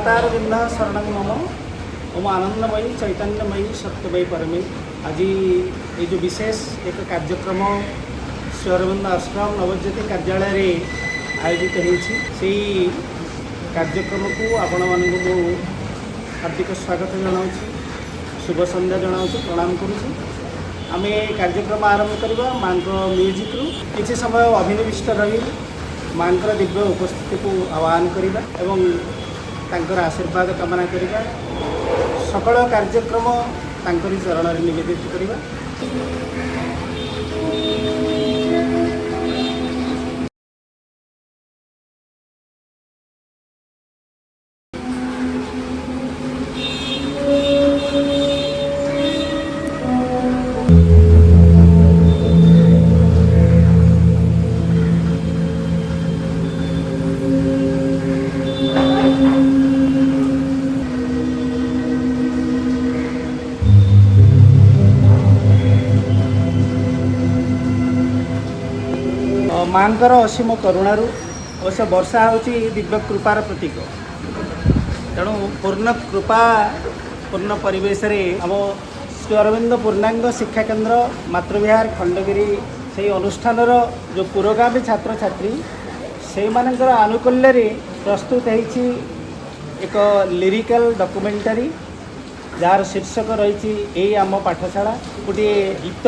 ପାଦାରବିନ୍ଦ ଶରଣଂ ମମ। ଓମ ଆନନ୍ଦମୟୀ ଚୈତନ୍ୟମୟୀ ସତ୍ୟମୟୀ ପରମେ। ଆଜି ଏଇ ଯେଉଁ ବିଶେଷ ଏକ କାର୍ଯ୍ୟକ୍ରମ ଶ୍ରୀ ଅରବିନ୍ଦ ଆଶ୍ରମ ନବଜ୍ୟୋତି କାର୍ଯ୍ୟାଳୟରେ ଆୟୋଜିତ ହେଉଛି, ସେଇ କାର୍ଯ୍ୟକ୍ରମକୁ ଆପଣମାନଙ୍କୁ ମୁଁ ହାର୍ଦ୍ଦିକ ସ୍ୱାଗତ ଜଣାଉଛି, ଶୁଭ ସନ୍ଧ୍ୟା ଜଣାଉଛି, ପ୍ରଣାମ କରୁଛି। ଆମେ କାର୍ଯ୍ୟକ୍ରମ ଆରମ୍ଭ କରିବା ମାଙ୍କ ମ୍ୟୁଜିକ୍ରୁ। କିଛି ସମୟ ଅଭିନିବିଷ୍ଟ ରହି ମାଙ୍କର ଦିବ୍ୟ ଉପସ୍ଥିତିକୁ ଆହ୍ୱାନ କରିବା ଏବଂ ତାଙ୍କର ଆଶୀର୍ବାଦ କାମନା କରିବା। ସକଳ କାର୍ଯ୍ୟକ୍ରମ ତାଙ୍କରି ଚରଣରେ ନିବେଦିତ କରିବା। ମାଙ୍କର ଅସୀମ କରୁଣାରୁ ଅବଶ୍ୟ ବର୍ଷା ହେଉଛି ଦିବ୍ୟ କୃପାର ପ୍ରତୀକ। ତେଣୁ ପୂର୍ଣ୍ଣ କୃପା ପୂର୍ଣ୍ଣ ପରିବେଶରେ ଆମ ଶ୍ରୀ ଅରବିନ୍ଦ ପୂର୍ଣ୍ଣାଙ୍ଗ ଶିକ୍ଷା କେନ୍ଦ୍ର, ମାତୃବିହାର, ଖଣ୍ଡଗିରି, ସେହି ଅନୁଷ୍ଠାନର ଯେଉଁ ପୁରୋଗାମୀ ଛାତ୍ରଛାତ୍ରୀ, ସେଇମାନଙ୍କର ଆନୁକୂଲ୍ୟରେ ପ୍ରସ୍ତୁତ ହେଇଛି ଏକ ଲିରିକାଲ ଡକୁମେଣ୍ଟାରୀ, ଯାହାର ଶୀର୍ଷକ ରହିଛି ଏଇ ଆମ ପାଠଶାଳା। ଗୋଟିଏ ଗୀତ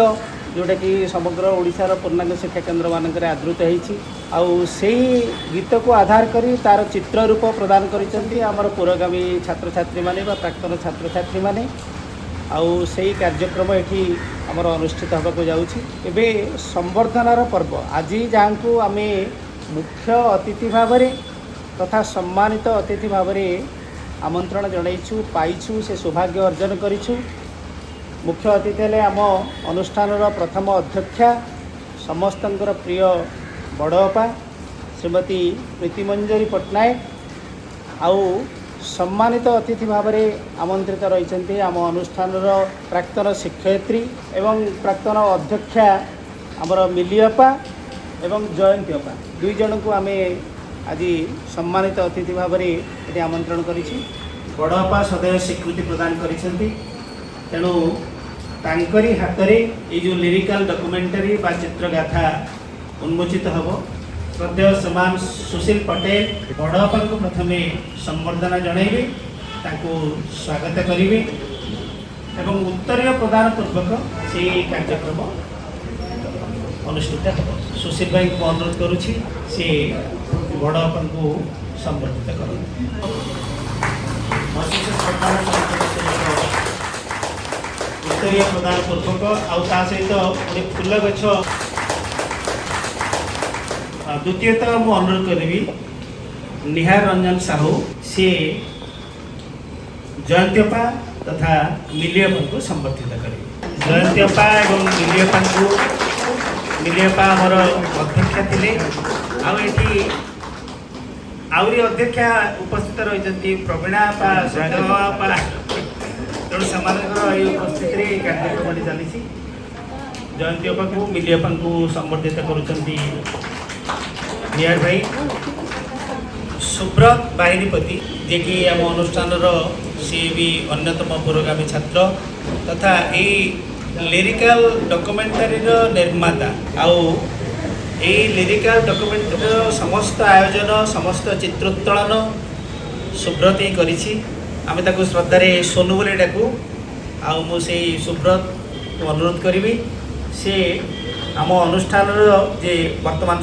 ଯେଉଁଟାକି ସମଗ୍ର ଓଡ଼ିଶାର ପୂର୍ଣ୍ଣାଙ୍ଗ ଶିକ୍ଷା କେନ୍ଦ୍ରମାନଙ୍କରେ ଆଦୃତ ହେଇଛି, ଆଉ ସେଇ ଗୀତକୁ ଆଧାର କରି ତା'ର ଚିତ୍ର ରୂପ ପ୍ରଦାନ କରିଛନ୍ତି ଆମର ପୁରୋଗାମୀ ଛାତ୍ରଛାତ୍ରୀମାନେ ବା ପ୍ରାକ୍ତନ ଛାତ୍ରଛାତ୍ରୀମାନେ। ଆଉ ସେଇ କାର୍ଯ୍ୟକ୍ରମ ଏଠି ଆମର ଅନୁଷ୍ଠିତ ହେବାକୁ ଯାଉଛି। ଏବେ ସମ୍ବର୍ଦ୍ଧନାର ପର୍ବ। ଆଜି ଯାହାଙ୍କୁ ଆମେ ମୁଖ୍ୟ ଅତିଥି ଭାବରେ ତଥା ସମ୍ମାନିତ ଅତିଥି ଭାବରେ ଆମନ୍ତ୍ରଣ ଜଣାଇଛୁ, ପାଇଛୁ, ସେ ସୌଭାଗ୍ୟ ଅର୍ଜନ କରିଛୁ। ମୁଖ୍ୟ ଅତିଥି ହେଲେ ଆମ ଅନୁଷ୍ଠାନର ପ୍ରଥମ ଅଧ୍ୟକ୍ଷା, ସମସ୍ତଙ୍କର ପ୍ରିୟ ବଡ଼ ଅପା ଶ୍ରୀମତୀ ପ୍ରୀତିମଞ୍ଜରୀ ପଟ୍ଟନାୟକ। ଆଉ ସମ୍ମାନିତ ଅତିଥି ଭାବରେ ଆମନ୍ତ୍ରିତ ରହିଛନ୍ତି ଆମ ଅନୁଷ୍ଠାନର ପ୍ରାକ୍ତନ ଶିକ୍ଷୟିତ୍ରୀ ଏବଂ ପ୍ରାକ୍ତନ ଅଧ୍ୟକ୍ଷା ଆମର ମିଲି ଅପା ଏବଂ ଜୟନ୍ତୀ ଅପା। ଦୁଇ ଜଣଙ୍କୁ ଆମେ ଆଜି ସମ୍ମାନିତ ଅତିଥି ଭାବରେ ଏଠି ଆମନ୍ତ୍ରଣ କରିଛୁ। ବଡ଼ ଅପା ସଦୟ ସ୍ୱୀକୃତି ପ୍ରଦାନ କରିଛନ୍ତି। ତେଣୁ ତାଙ୍କରି ହାତରେ ଏଇ ଯେଉଁ ଲିରିକାଲ ଡକୁମେଣ୍ଟାରୀ ବା ଚିତ୍ରଗାଥା ଉନ୍ମୋଚିତ ହେବ। ଶ୍ରଦ୍ଧେୟ ଶ୍ରୀମାନ ସୁଶୀଲ ପଟେଲ ବଡ଼ ଅପାଙ୍କୁ ପ୍ରଥମେ ସମ୍ବର୍ଦ୍ଧନା ଜଣାଇବେ, ତାଙ୍କୁ ସ୍ୱାଗତ କରିବେ ଏବଂ ଉତ୍ତରୀୟ ପ୍ରଦାନ ପୂର୍ବକ ସେଇ କାର୍ଯ୍ୟକ୍ରମ ଅନୁଷ୍ଠିତ ହେବ। ସୁଶୀଲ ଭାଇଙ୍କୁ ମୁଁ ଅନୁରୋଧ କରୁଛି, ସେ ବଡ଼ ଅପାଙ୍କୁ ସମ୍ବର୍ଦ୍ଧିତ କରନ୍ତୁ। ଅଶେଷ ଶ୍ରଦ୍ଧାର ସହିତ ଉତ୍ତରୀୟ ପ୍ରଦାନ ପୂର୍ବକ ଆଉ ତା ସହିତ ଗୋଟେ ଫୁଲ ଗଛ। ଦ୍ୱିତୀୟତଃ ମୁଁ ଅନୁରୋଧ କରିବି ନିହାର ରଞ୍ଜନ ସାହୁ, ସିଏ ଜୟନ୍ତୀ ଅପା ତଥା ମିଲି ଅପାଙ୍କୁ ସମ୍ବର୍ଦ୍ଧିତ କରିବେ। ଜୟନ୍ତୀ ଅପା ଏବଂ ମିଲି ଅପାଙ୍କୁ, ମିଲି ଅପା ଆମର ଅଧ୍ୟକ୍ଷା ଥିଲେ, ଆଉ ଏଠି ଆହୁରି ଅଧ୍ୟକ୍ଷା ଉପସ୍ଥିତ ରହିଛନ୍ତି, ପ୍ରବୀଣା ଅପା, ସତ୍ୟଭାମା ଅପା। ତେଣୁ ସେମାନଙ୍କର ଏଇ ଉପସ୍ଥିତିରେ ଏହି କାର୍ଯ୍ୟକ୍ରମଟି ଚାଲିଛି। ଜୟନ୍ତୀ ଅପାକୁ, ମିଲି ଅପାଙ୍କୁ ସମ୍ବର୍ଦ୍ଧିତ କରୁଛନ୍ତି ନିହାର ଭାଇ। ସୁବ୍ରତ ବାହିନୀପତି, ଯିଏକି ଆମ ଅନୁଷ୍ଠାନର ସିଏ ବି ଅନ୍ୟତମ ପୁରୋଗାମୀ ଛାତ୍ର ତଥା ଏଇ ଲିରିକାଲ ଡକୁମେଣ୍ଟାରୀର ନିର୍ମାତା, ଆଉ ଏଇ ଲିରିକାଲ ଡକୁମେଣ୍ଟାରୀର ସମସ୍ତ ଆୟୋଜନ, ସମସ୍ତ ଚିତ୍ରୋତ୍ତୋଳନ ସୁବ୍ରତ ହିଁ କରିଛି। ଆମେ ତାକୁ ଶ୍ରଦ୍ଧାରେ ସୋନୁ ବୋଲି ଡାକୁ। ଆଉ ମୁଁ ସେଇ ସୁବ୍ରତକୁ ଅନୁରୋଧ କରିବି, ସେ ଆମ ଅନୁଷ୍ଠାନର ଯେ ବର୍ତ୍ତମାନ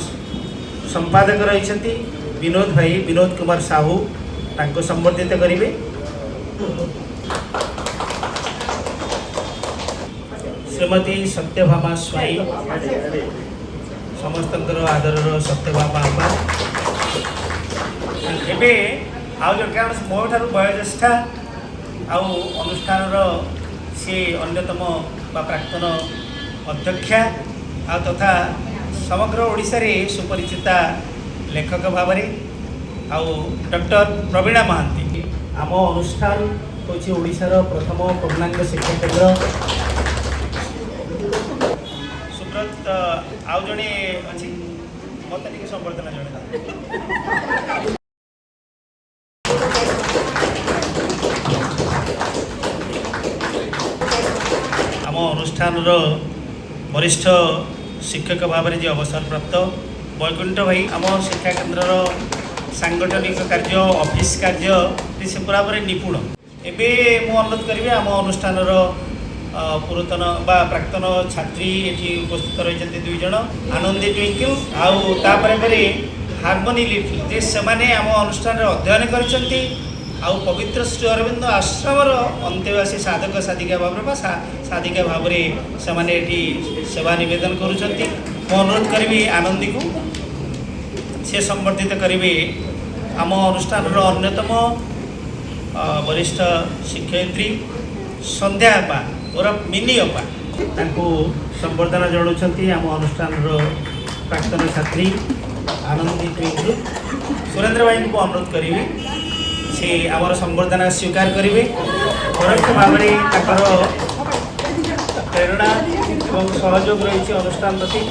ସମ୍ପାଦକ ରହିଛନ୍ତି ବିନୋଦ ଭାଇ, ବିନୋଦ କୁମାର ସାହୁ, ତାଙ୍କୁ ସମ୍ବର୍ଦ୍ଧିତ କରିବେ। ଶ୍ରୀମତୀ ସତ୍ୟଭାମା ସ୍ୱାଇଁ, ସମସ୍ତଙ୍କର ଆଦରର ସତ୍ୟଭାମା ଆପା। ଏବେ ଆଉ ଜଣେ, କାରଣ ମୋ ଠାରୁ ବୟୋଜ୍ୟେଷ୍ଠା ଆଉ ଅନୁଷ୍ଠାନର ସିଏ ଅନ୍ୟତମ ବା ପ୍ରାକ୍ତନ ଅଧ୍ୟକ୍ଷା ଆଉ ତଥା ସମଗ୍ର ଓଡ଼ିଶାରେ ସୁପରିଚିତା ଲେଖକ ଭାବରେ, ଆଉ ଡକ୍ଟର ପ୍ରବୀଣା ମହାନ୍ତି। ଆମ ଅନୁଷ୍ଠାନ ହେଉଛି ଓଡ଼ିଶାର ପ୍ରଥମ ପୂର୍ଣ୍ଣାଙ୍ଗ ଶିକ୍ଷା କେନ୍ଦ୍ର। ସୁବ୍ରତ ଆଉ ଜଣେ ଅଛି, ମୋତେ ଟିକେ ସମ୍ବର୍ଦ୍ଧନା ଜଣେ। ଅନୁଷ୍ଠାନର ବରିଷ୍ଠ ଶିକ୍ଷକ ଭାବରେ ଯିଏ ଅବସରପ୍ରାପ୍ତ ବୈକୁଣ୍ଠ ଭାଇ, ଆମ ଶିକ୍ଷା କେନ୍ଦ୍ରର ସାଂଗଠନିକ କାର୍ଯ୍ୟ, ଅଫିସ କାର୍ଯ୍ୟ ସେ ପୁରାପୁରି ନିପୁଣ। ଏବେ ମୁଁ ଅନୁରୋଧ କରିବି, ଆମ ଅନୁଷ୍ଠାନର ପୁରାତନ ବା ପ୍ରାକ୍ତନ ଛାତ୍ରୀ ଏଠି ଉପସ୍ଥିତ ରହିଛନ୍ତି ଦୁଇ ଜଣ, ଆନନ୍ଦୀ ଟ୍ୱିଙ୍କିଲ୍ ଆଉ ତାପରେ ପରେ ହାରମୋନି ଲିଟିଲ୍, ଯେ ସେମାନେ ଆମ ଅନୁଷ୍ଠାନରେ ଅଧ୍ୟୟନ କରିଛନ୍ତି ଆଉ ପବିତ୍ର ଶ୍ରୀ ଅରବିନ୍ଦ ଆଶ୍ରମର ଅନ୍ତେବାସୀ ସାଧକ ସାଧିକା ଭାବରେ ବା ସାଧିକା ଭାବରେ ସେମାନେ ଏଠି ସେବା ନିବେଦନ କରୁଛନ୍ତି। ମୁଁ ଅନୁରୋଧ କରିବି ଆନନ୍ଦୀକୁ, ସେ ସମ୍ବର୍ଦ୍ଧିତ କରିବେ ଆମ ଅନୁଷ୍ଠାନର ଅନ୍ୟତମ ବରିଷ୍ଠ ଶିକ୍ଷୟିତ୍ରୀ ସନ୍ଧ୍ୟା ଆପା ଓରଫ ମିନି ଅପା। ତାଙ୍କୁ ସମ୍ବର୍ଦ୍ଧନା ଜଣାଉଛନ୍ତି ଆମ ଅନୁଷ୍ଠାନର ପ୍ରାକ୍ତନ ଛାତ୍ରୀ ଆନନ୍ଦୀ ଟ୍ୱିଙ୍କିଲ୍। ସୁରେନ୍ଦ୍ର ଭାଇଙ୍କୁ ମୁଁ ଅନୁରୋଧ କରିବି, ସେ ଆମର ସମ୍ବର୍ଦ୍ଧନା ସ୍ୱୀକାର କରିବେ। ପରୋକ୍ଷ ଭାବରେ ତାଙ୍କର ପ୍ରେରଣା ଏବଂ ସହଯୋଗ ରହିଛି ଅନୁଷ୍ଠାନ ପ୍ରତି।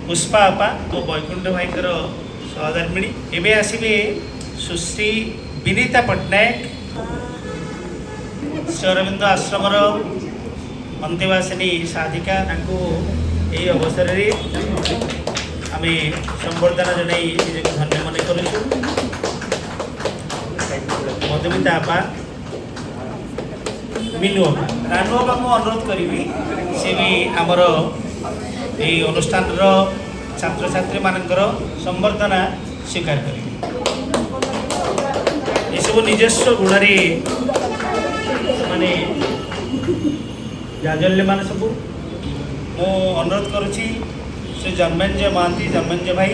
ପୁଷ୍ପା ଆପା ଓ ବୈକୁଣ୍ଠ ଭାଇଙ୍କର ସହଧର୍ମିଣୀ। ଏବେ ଆସିବେ ସୁଶ୍ରୀ ବିନୀତା ପଟ୍ଟନାୟକ, ଶ୍ରୀ ଅରବିନ୍ଦ ଆଶ୍ରମର ଅନ୍ତେବାସିନୀ ସାଧିକା। ତାଙ୍କୁ ଏହି ଅବସରରେ ଆମେ ସମ୍ବର୍ଦ୍ଧନା ଜଣାଇ ନିଜକୁ ଧନ୍ୟ ମନେ କରୁଛୁ। ମଧୁମିତା ଆପା, ମିନୁ ଆପା, ରାନୁ ଆପାକୁ ଅନୁରୋଧ କରିବି, ସେ ବି ଆମର ଏହି ଅନୁଷ୍ଠାନର ଛାତ୍ରଛାତ୍ରୀମାନଙ୍କର ସମ୍ବର୍ଦ୍ଧନା ସ୍ୱୀକାର କରିବେ। ଏସବୁ ନିଜସ୍ୱ ଗୁଣରେ ସେମାନେ ଜାଜଲ୍ୟମାନ ସବୁ। ମୁଁ ଅନୁରୋଧ କରୁଛି ଶ୍ରୀ ଜନ୍ମେଞ୍ଜୟ ମହାନ୍ତି, ଜନ୍ମେଞ୍ଜୟ ଭାଇ,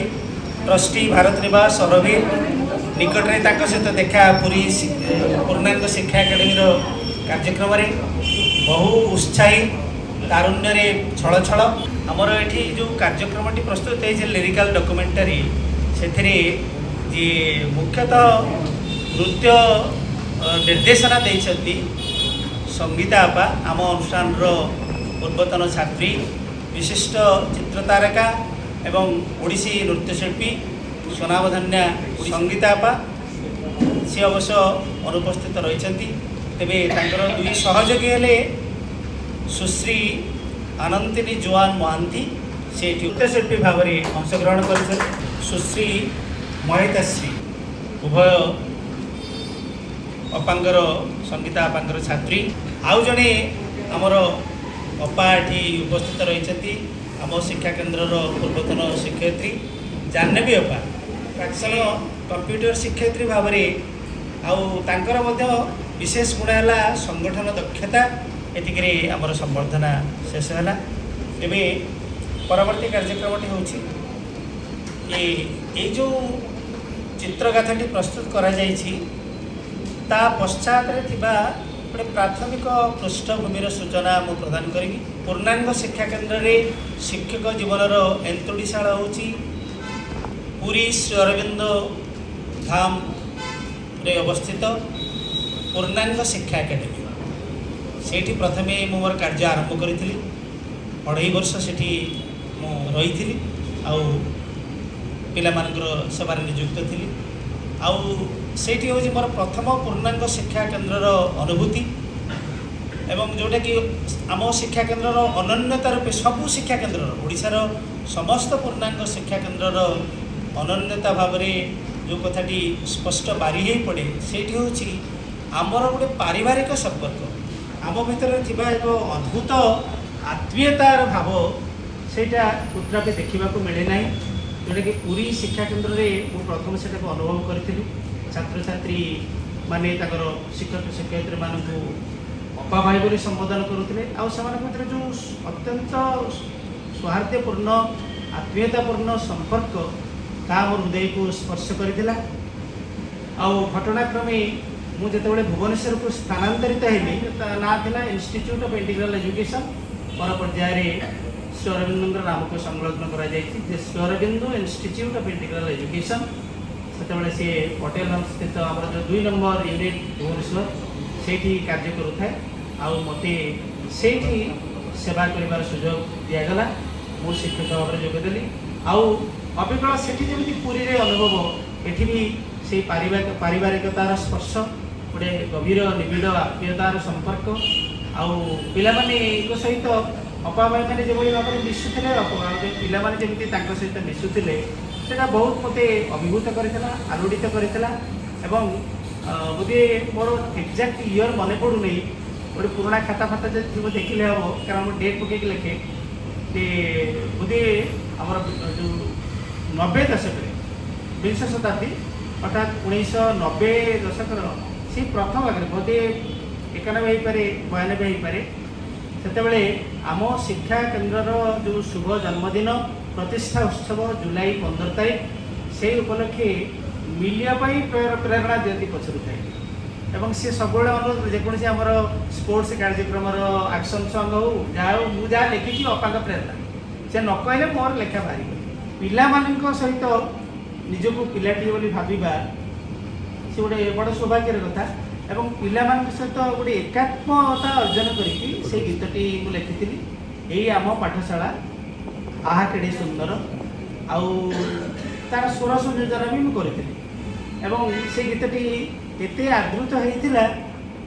ଟ୍ରଷ୍ଟି ଭାରତ ନିବାସ ଅରବିନ୍ଦ। ନିକଟରେ ତାଙ୍କ ସହିତ ଦେଖା ପୁରୀ ପୂର୍ଣ୍ଣାଙ୍ଗ ଶିକ୍ଷା ଏକାଡେମୀର କାର୍ଯ୍ୟକ୍ରମରେ। ବହୁ ଉତ୍ସାହୀ, ତାରୁଣ୍ୟରେ ଛଳ ଛଳ। ଆମର ଏଠି ଯେଉଁ କାର୍ଯ୍ୟକ୍ରମଟି ପ୍ରସ୍ତୁତ ହେଇଛି ଲିରିକାଲ ଡକୁମେଣ୍ଟାରୀ, ସେଥିରେ ଯିଏ ମୁଖ୍ୟତଃ ନୃତ୍ୟ ନିର୍ଦ୍ଦେଶନା ଦେଇଛନ୍ତି ସଙ୍ଗୀତା ଆପା, ଆମ ଅନୁଷ୍ଠାନର ପୂର୍ବତନ ଛାତ୍ରୀ, ବିଶିଷ୍ଟ ଚିତ୍ରତାରକା ଏବଂ ଓଡ଼ିଶୀ ନୃତ୍ୟଶିଳ୍ପୀ ସ୍ୱନାମଧନ୍ୟା ସଙ୍ଗୀତା ଆପା। ସେ ଅବଶ୍ୟ ଅନୁପସ୍ଥିତ ରହିଛନ୍ତି। ତେବେ ତାଙ୍କର ଦୁଇ ସହଯୋଗୀ ହେଲେ ସୁଶ୍ରୀ ଆନନ୍ଦିନୀ ଜୁଆନ ମହାନ୍ତି, ସେ ଏଠି ନୃତ୍ୟଶିଳ୍ପୀ ଭାବରେ ଅଂଶଗ୍ରହଣ କରିଛନ୍ତି, ସୁଶ୍ରୀ ମହିତାଶ୍ରୀ। ଉଭୟ ଅପାଙ୍କର, ସଙ୍ଗୀତା ଅପାଙ୍କର ଛାତ୍ରୀ। ଆଉ ଜଣେ ଆମର ଅପା ଏଠି ଉପସ୍ଥିତ ରହିଛନ୍ତି, ଆମ ଶିକ୍ଷା କେନ୍ଦ୍ରର ପୂର୍ବତନ ଶିକ୍ଷୟିତ୍ରୀ ଜାହ୍ନବୀ ଅପା, ପ୍ରାକ୍ତନ କମ୍ପ୍ୟୁଟର ଶିକ୍ଷୟିତ୍ରୀ ଭାବରେ। ଆଉ ତାଙ୍କର ମଧ୍ୟ ବିଶେଷ ଗୁଣ ହେଲା ସଂଗଠନ ଦକ୍ଷତା। ଏତିକିରେ ଆମର ସମ୍ବର୍ଦ୍ଧନା ଶେଷ ହେଲା। ଏବେ ପରବର୍ତ୍ତୀ କାର୍ଯ୍ୟକ୍ରମଟି ହେଉଛି କି ଏଇ ଯେଉଁ ଚିତ୍ରଗାଥାଟି ପ୍ରସ୍ତୁତ କରାଯାଇଛି, ତା ପଶ୍ଚାତରେ ଥିବା ଗୋଟେ ପ୍ରାଥମିକ ପୃଷ୍ଠଭୂମିର ସୂଚନା ମୁଁ ପ୍ରଦାନ କରିବି। ପୂର୍ଣ୍ଣାଙ୍ଗ ଶିକ୍ଷା କେନ୍ଦ୍ରରେ ଶିକ୍ଷକ ଜୀବନର ଏନ୍ତୁଡ଼ିଶାଳ ହେଉଛି ପୁରୀ ଶ୍ରୀ ଅରବିନ୍ଦ ଧାମରେ ଅବସ୍ଥିତ ପୂର୍ଣ୍ଣାଙ୍ଗ ଶିକ୍ଷା ଏକାଡେମୀ। ସେଇଠି ପ୍ରଥମେ ମୁଁ ମୋର କାର୍ଯ୍ୟ ଆରମ୍ଭ କରିଥିଲି। 2.5 ବର୍ଷ ସେଠି ମୁଁ ରହିଥିଲି ଆଉ ପିଲାମାନଙ୍କର ସେବାରେ ନିଯୁକ୍ତ ଥିଲି। ଆଉ ସେଇଠି ହେଉଛି ମୋର ପ୍ରଥମ ପୂର୍ଣ୍ଣାଙ୍ଗ ଶିକ୍ଷା କେନ୍ଦ୍ରର ଅନୁଭୂତି ଏବଂ ଯେଉଁଟାକି ଆମ ଶିକ୍ଷା କେନ୍ଦ୍ରର ଅନନ୍ୟତା ରୂପେ, ସବୁ ଶିକ୍ଷା କେନ୍ଦ୍ରର, ଓଡ଼ିଶାର ସମସ୍ତ ପୂର୍ଣ୍ଣାଙ୍ଗ ଶିକ୍ଷା କେନ୍ଦ୍ରର ଅନନ୍ୟତା ଭାବରେ ଯେଉଁ କଥାଟି ସ୍ପଷ୍ଟ ବାରି ହେଇ ପଡ଼େ, ସେଇଠି ହେଉଛି ଆମର ଗୋଟେ ପାରିବାରିକ ସମ୍ପର୍କ, ଆମ ଭିତରେ ଥିବା ଏକ ଅଦ୍ଭୁତ ଆତ୍ମୀୟତାର ଭାବ। ସେଇଟା କୁତ୍ରାପି ଦେଖିବାକୁ ମିଳେ ନାହିଁ, ଯେଉଁଟାକି ପୁରୀ ଶିକ୍ଷା କେନ୍ଦ୍ରରେ ମୁଁ ପ୍ରଥମେ ସେଇଟାକୁ ଅନୁଭବ କରିଥିଲି। ଛାତ୍ରଛାତ୍ରୀ ମାନେ ତାଙ୍କର ଶିକ୍ଷକ ଶିକ୍ଷୟିତ୍ରୀମାନଙ୍କୁ ଅପା ଭାଇ ବୋଲି ସମ୍ବୋଧନ କରୁଥିଲେ ଆଉ ସେମାନଙ୍କ ଭିତରେ ଯେଉଁ ଅତ୍ୟନ୍ତ ସୌହାର୍ଦ୍ଦ୍ୟପୂର୍ଣ୍ଣ, ଆତ୍ମୀୟତାପୂର୍ଣ୍ଣ ସମ୍ପର୍କ, ତାହା ମୋ ହୃଦୟକୁ ସ୍ପର୍ଶ କରିଥିଲା। ଆଉ ଘଟଣାକ୍ରମେ ମୁଁ ଯେତେବେଳେ ଭୁବନେଶ୍ୱରକୁ ସ୍ଥାନାନ୍ତରିତ ହେଲି, ତା ନାଁ ଥିଲା ଇନଷ୍ଟିଚ୍ୟୁଟ୍ ଅଫ୍ ଇଣ୍ଟିଗ୍ରାଲ ଏଜୁକେସନ୍। ପର ପର୍ଯ୍ୟାୟରେ ଶ୍ରୀ ଅରବିନ୍ଦଙ୍କର ନାମକୁ ସଂଲଗ୍ନ କରାଯାଇଛି ଯେ Shri Aurobindo institute of integral education. ସେତେବେଳେ ସିଏ ପଟେଲ ସ୍ଥିତ ଆମର ଯେଉଁ 2 ନମ୍ବର ୟୁନିଟ୍ ଭୁବନେଶ୍ୱର, ସେଇଠି କାର୍ଯ୍ୟ କରୁଥାଏ ଆଉ ମୋତେ ସେଇଠି ସେବା କରିବାର ସୁଯୋଗ ଦିଆଗଲା। ମୁଁ ଶିକ୍ଷକ ଭାବରେ ଯୋଗଦେଲି ଆଉ ଅବିକଳ ସେଠି ଯେମିତି ପୁରୀରେ ଅନୁଭବ, ଏଠି ବି ସେଇ ପାରିବାରିକତାର ସ୍ପର୍ଶ, ଗୋଟେ ଗଭୀର ନିବିଡ଼ ଆତ୍ମୀୟତାର ସମ୍ପର୍କ। ଆଉ ପିଲାମାନଙ୍କ ସହିତ ଅପା ଭାଇମାନେ ଯେଭଳି ଭାବରେ ମିଶୁଥିଲେ, ଅପା ପିଲାମାନେ ଯେମିତି ତାଙ୍କ ସହିତ ମିଶୁଥିଲେ, ସେଇଟା ବହୁତ ମୋତେ ଅଭିଭୂତ କରିଥିଲା, ଆଲୋଡ଼ିତ କରିଥିଲା। ଏବଂ ବୋଧେ ମୋର ଏକ୍ଜାକ୍ଟ ଇୟର୍ ମନେ ପଡ଼ୁନି, ଗୋଟେ ପୁରୁଣା ଖାତା ଫାତା ଯଦି ଥିବ ଦେଖିଲେ ହେବ, କାରଣ ମୁଁ ଡେଟ୍ ପକେଇକି ଲେଖେ। ଯେ ବୋଧେ ଆମର ଯେଉଁ 90 ଦଶକରେ, ବିଂଶ ଶତାବ୍ଦୀ ଅର୍ଥାତ୍ 1990 ଦଶକର ସେଇ ପ୍ରଥମ ଭାଗରେ, ବୋଧେ 91 ହେଇପାରେ, 92 ହେଇପାରେ, ସେତେବେଳେ ଆମ ଶିକ୍ଷା କେନ୍ଦ୍ରର ଯେଉଁ ଶୁଭ ଜନ୍ମଦିନ ପ୍ରତିଷ୍ଠା ଉତ୍ସବ ଜୁଲାଇ 15 ତାରିଖ, ସେଇ ଉପଲକ୍ଷେ ମିଲିବା ପାଇଁ ପ୍ରେରଣା ଦିଅନ୍ତି ପଛରୁ ଥାଇ। ଏବଂ ସିଏ ସବୁବେଳେ ଅନୁରୋଧ, ଯେକୌଣସି ଆମର ସ୍ପୋର୍ଟସ କାର୍ଯ୍ୟକ୍ରମର ଆକ୍ସନ୍ ସଙ୍ଗ ହଉ, ଯାହା ହଉ, ମୁଁ ଯାହା ଲେଖିଛି ଅପାଙ୍କ ପ୍ରେରଣା, ସେ ନ କହିଲେ ମୋର ଲେଖା ବାହାରିବନି। ପିଲାମାନଙ୍କ ସହିତ ନିଜକୁ ପିଲାଟିଏ ବୋଲି ଭାବିବା ସେ ଗୋଟେ ବଡ଼ ସୌଭାଗ୍ୟର କଥା। ଏବଂ ପିଲାମାନଙ୍କ ସହିତ ଗୋଟେ ଏକାତ୍ମତା ଅର୍ଜନ କରିକି ସେଇ ଗୀତଟି ମୁଁ ଲେଖିଥିଲି, ଏଇ ଆମ ପାଠଶାଳା ଆହା କେଡ଼େ ସୁନ୍ଦର। ଆଉ ତାର ସ୍ୱର ସଂଯୋଜନା ବି ମୁଁ କରିଥିଲି। ଏବଂ ସେଇ ଗୀତଟି ଏତେ ଆଦୃତ ହେଇଥିଲା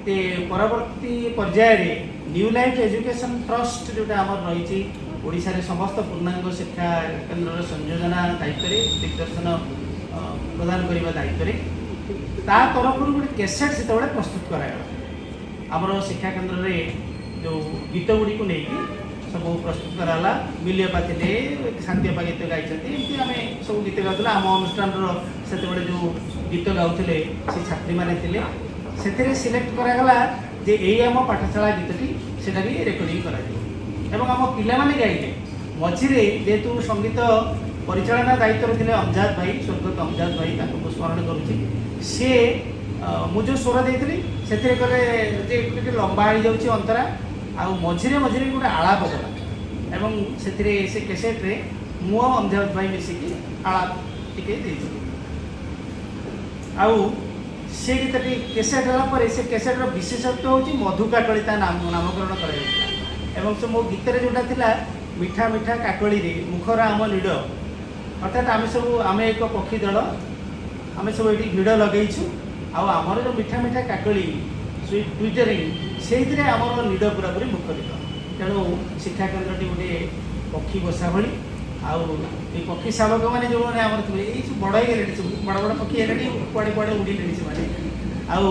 ଯେ ପରବର୍ତ୍ତୀ ପର୍ଯ୍ୟାୟରେ ନ୍ୟୁ ଲାଇଫ୍ ଏଜୁକେସନ୍ ଟ୍ରଷ୍ଟ, ଯେଉଁଟା ଆମର ରହିଛି ଓଡ଼ିଶାରେ ସମସ୍ତ ପୂର୍ଣ୍ଣାଙ୍ଗ ଶିକ୍ଷା କେନ୍ଦ୍ରର ସଂଯୋଜନା ଦାୟିତ୍ୱରେ, ଦିଗ୍ଦର୍ଶନ ପ୍ରଦାନ କରିବା ଦାୟିତ୍ୱରେ, ତା ତରଫରୁ ଗୋଟେ କ୍ୟାସେଟ୍ ସେତେବେଳେ ପ୍ରସ୍ତୁତ କରାଗଲା। ଆମର ଶିକ୍ଷା କେନ୍ଦ୍ରରେ ଯେଉଁ ଗୀତ ଗୁଡ଼ିକୁ ନେଇକି ସବୁ ପ୍ରସ୍ତୁତ କରାଗଲା। ମିଲିଅପା ଥିଲେ, ଶାନ୍ତିଅପା ଗୀତ ଗାଇଛନ୍ତି, ଏମିତି ଆମେ ସବୁ ଗୀତ ଗାଉଥିଲେ। ଆମ ଅନୁଷ୍ଠାନର ସେତେବେଳେ ଯେଉଁ ଗୀତ ଗାଉଥିଲେ ସେ ଛାତ୍ରୀମାନେ ଥିଲେ। ସେଥିରେ ସିଲେକ୍ଟ କରାଗଲା ଯେ ଏଇ ଆମ ପାଠଶାଳା ଗୀତଟି, ସେଟା ବି ରେକର୍ଡ଼ିଂ କରାଯିବ ଏବଂ ଆମ ପିଲାମାନେ ଗାଇଲେ। ମଝିରେ ଯେହେତୁ ସଙ୍ଗୀତ ପରିଚାଳନା ଦାୟିତ୍ୱରେ ଥିଲେ ଅମଜାଦ ଭାଇ, ସ୍ୱର୍ଗତ ଅମଜାଦ ଭାଇ, ତାଙ୍କୁ ମୁଁ ସ୍ମରଣ କରୁଛି। ସିଏ ମୁଁ ଯେଉଁ ସ୍ୱର ଦେଇଥିଲି ସେଥିରେ କହିଲେ ଯେ ଟିକେ ଲମ୍ବା ହେଇଯାଉଛି ଅନ୍ତରା, ଆଉ ମଝିରେ ମଝିରେ ଗୋଟେ ଆଳାପ ଦେବା। ଏବଂ ସେଥିରେ ସେ କ୍ୟାସେଟ୍ରେ ମୁଁ ଆଉ ଅମଜାଦ ଭାଇ ମିଶିକି ଆଳାପ ଟିକେ ଦେଇଥିଲି। ଆଉ ସେ ଗୀତଟି କ୍ୟାସେଟ୍ ହେଲା ପରେ ସେ କ୍ୟାସେଟ୍ର ବିଶେଷତ୍ୱ ହେଉଛି ମଧୁ କାକଳି ତା ନାମକରଣ କରାଯାଇଥିଲା। ଏବଂ ସେ ମୋ ଗୀତରେ ଯେଉଁଟା ଥିଲା, ମିଠା ମିଠା କାକଳିରେ ମୁଖର ଆମ ନୀଡ଼, ଅର୍ଥାତ୍ ଆମେ ସବୁ, ଆମେ ଏକ ପକ୍ଷୀ ଦଳ, ଆମେ ସବୁ ଏଠି ଭିଡ଼ ଲଗେଇଛୁ, ଆଉ ଆମର ଯେଉଁ ମିଠା ମିଠା କାକଳି, ସୁଇଟ୍ ଟୁଇଟରିଂ, ସେଇଥିରେ ଆମର ନୀଡ଼ ପୁରାପୁରି ମୁଖରିତ। ତେଣୁ ଶିକ୍ଷା କେନ୍ଦ୍ରଟି ଗୋଟିଏ ପକ୍ଷୀ ବସା ଭଳି। ଆଉ ଏଇ ପକ୍ଷୀ ଶାବକମାନେ ଯେଉଁମାନେ ଆମର ଥିବେ, ଏଇ ସବୁ ବଡ଼ ହେଇଗଲେଣି, ସବୁ ବଡ଼ ବଡ଼ ପକ୍ଷୀ ହେଲେଣି, କୁଆଡ଼େ କୁଆଡ଼େ ଉଡ଼ିଲେଣି ସେମାନେ। ଆଉ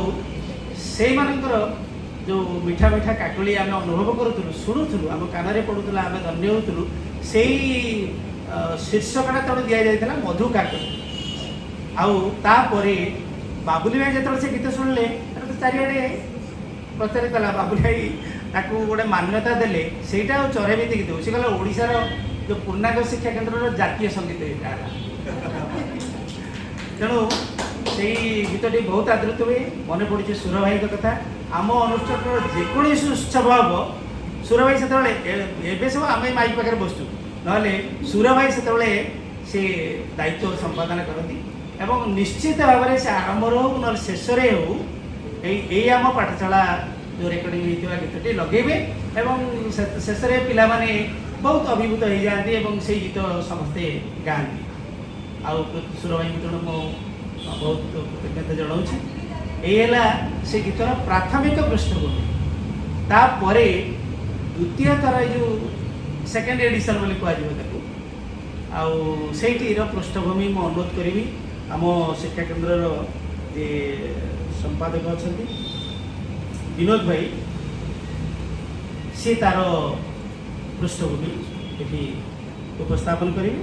ସେଇମାନଙ୍କର ଯେଉଁ ମିଠା ମିଠା କାକଳି ଆମେ ଅନୁଭବ କରୁଥିଲୁ, ଶୁଣୁଥିଲୁ, ଆମ କାନରେ ପଡ଼ୁଥିଲା, ଆମେ ଧନ୍ୟ ହେଉଥିଲୁ, ସେଇ ଶୀର୍ଷକଟା ତେଣୁ ଦିଆଯାଇଥିଲା ମଧୁ କାକଳି। ଆଉ ତାପରେ ବାବୁଲି ଭାଇ ଯେତେବେଳେ ସେ ଗୀତ ଶୁଣିଲେ, ଏଟା ତ ଚାରିଆଡ଼େ ପ୍ରଚାରିତ ହେଲା। ବାବୁଲି ଭାଇ ତାକୁ ଗୋଟେ ମାନ୍ୟତା ଦେଲେ, ସେଇଟା ଆଉ ଚରେଇମିତି ଗୀତ। ସେ କହିଲା, ଓଡ଼ିଶାର ଯେଉଁ ପୂର୍ଣ୍ଣାଙ୍ଗ ଶିକ୍ଷା କେନ୍ଦ୍ରର ଜାତୀୟ ସଙ୍ଗୀତ ଏଇଟା ହେଲା। ତେଣୁ ସେଇ ଗୀତଟି ବହୁତ ଆଦୃତ ହୁଏ। ମନେ ପଡ଼ୁଛି ସୁର ଭାଇଙ୍କ କଥା। ଆମ ଅନୁଷ୍ଠାନର ଯେକୌଣସି ଉତ୍ସବ ହେବ, ସୁର ଭାଇ ସେତେବେଳେ, ଏବେ ସବୁ ଆମେ ମାଇକ୍ ପାଖରେ ବସୁଛୁ, ନହେଲେ ସୁର ଭାଇ ସେତେବେଳେ ସେ ଦାୟିତ୍ୱ ସମ୍ପାଦନ କରନ୍ତି। ଏବଂ ନିଶ୍ଚିତ ଭାବରେ ସେ ଆରମ୍ଭରୁ ହଉ ନହେଲେ ଶେଷରେ ହେଉ, ଏଇ ଏଇ ଆମ ପାଠଶାଳା ଯେଉଁ ରେକର୍ଡ଼ିଂ ହେଇଥିବା ଗୀତଟି ଲଗେଇବେ ଏବଂ ଶେଷରେ ପିଲାମାନେ ବହୁତ ଅଭିଭୂତ ହେଇଯାଆନ୍ତି ଏବଂ ସେଇ ଗୀତ ସମସ୍ତେ ଗାଆନ୍ତି। ଆଉ ସୁର ଭାଇଙ୍କୁ ତେଣୁ ମୁଁ ବହୁତ କୃତଜ୍ଞତା ଜଣାଉଛି। ଏଇ ହେଲା ସେ ଗୀତର ପ୍ରାଥମିକ ପୃଷ୍ଠଭୂମି। ତାପରେ ଦ୍ୱିତୀୟ ଥର, ଏଇ ଯେଉଁ ସେକେଣ୍ଡ ଏଡ଼ିସନ୍ ବୋଲି କୁହାଯିବ ତାକୁ, ଆଉ ସେଇଟିର ପୃଷ୍ଠଭୂମି ମୁଁ ଅନୁରୋଧ କରିବି ଆମ ଶିକ୍ଷା କେନ୍ଦ୍ରର ଯେ ସମ୍ପାଦକ ଅଛନ୍ତି ବିନୋଦ ଭାଇ, ସିଏ ତାର ପୃଷ୍ଠଭୂମି ଏଠି ଉପସ୍ଥାପନ କରିବେ।